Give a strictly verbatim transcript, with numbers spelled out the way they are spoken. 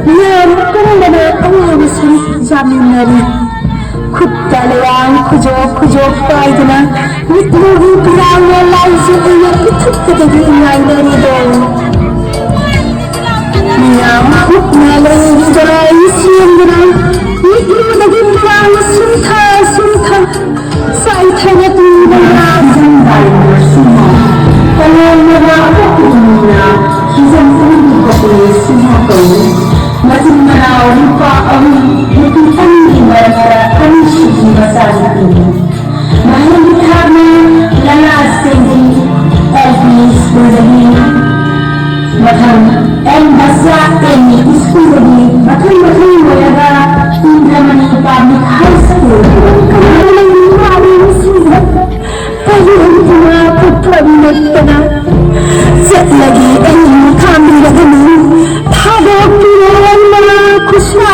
ꯃꯤꯌꯥꯝ ꯄꯨꯝꯕꯅ ꯑꯋꯥꯕꯁꯤꯡ ꯌꯥꯃꯤꯟꯅꯔꯤ꯫ ꯈꯨꯠꯇ ꯂꯩꯔꯥꯡ ꯈꯨꯖꯣꯞ ꯈꯨꯖꯣꯞ ꯄꯥꯏꯗꯨꯅ ꯃꯤꯠꯂꯨꯒꯤ ꯄꯤꯔꯥꯡꯅ ꯂꯥꯏꯖ ꯑꯣꯏꯅ ꯄꯤꯊꯛꯄꯗꯒꯤ ꯉꯥꯏꯅꯔꯤꯗꯣ꯫ ꯃꯤꯌꯥꯝ ꯈꯨꯠꯅ ꯂꯩꯔꯤꯗ ꯂꯥꯏ ꯁꯦꯝꯗꯨꯅ ꯃꯤꯠꯂꯨꯗꯒꯤ ꯄꯤꯔꯥꯡ ꯁꯨꯝꯊ ꯁꯨꯝꯊ ꯆꯥꯏꯊꯅ ꯇꯨꯡꯗ ꯉꯥ ꯁꯝꯕꯥꯏ ꯁꯨꯝꯃ ꯀꯅꯥꯅ ꯑꯇꯣꯞꯄ ꯃꯤꯅ ꯍꯤꯖꯝ ꯄꯨꯝꯕ ꯁꯨꯝꯃ ꯀꯧꯏ꯫ ꯃꯆꯤꯟ ꯃꯅꯥꯎ ꯅꯨꯄꯥ ꯑꯍꯨꯝ ꯅꯨꯄꯤ ꯑꯅꯤꯒꯤ ꯃꯔꯛꯇ ꯑꯅꯤꯁꯨꯕꯤ ꯃꯆꯥꯅꯨꯄꯤꯅꯤ꯫ ꯃꯍꯩ ꯊꯥꯕ ꯂꯂꯥ ꯁꯦꯝꯕꯤ ꯑꯦꯜ ꯄꯤ ꯁ꯭ꯀꯨꯜꯗꯒꯤ, ꯃꯊꯪ ꯑꯦꯟ ꯕꯁ꯭ꯌꯥ ꯑꯦꯝ ꯏ ꯁ꯭ꯀꯨꯜꯗꯒꯤ, ꯃꯊꯪ ꯃꯊꯪ ꯂꯣꯏꯔꯒ ꯏꯟꯗ꯭ꯔꯃꯅꯤ ꯄꯕ꯭ꯂꯤꯛ ꯍꯥꯏ ꯁ꯭ꯀꯨꯜ꯫ ꯀꯅꯥꯅ ꯅꯨꯄꯥ ꯑꯅꯤꯁꯤꯡꯗ ꯀꯔꯤꯒꯨꯝꯕ ꯄꯨꯊꯣꯛꯂꯛꯇꯅ ꯆꯠꯂꯒꯦ ꯑꯩ ꯈꯥꯝꯕꯤꯔꯒꯅꯤ꯫ ꯊꯥꯗꯣꯛꯄꯤꯔꯣ ꯏꯃꯥ ꯈꯨꯁꯥ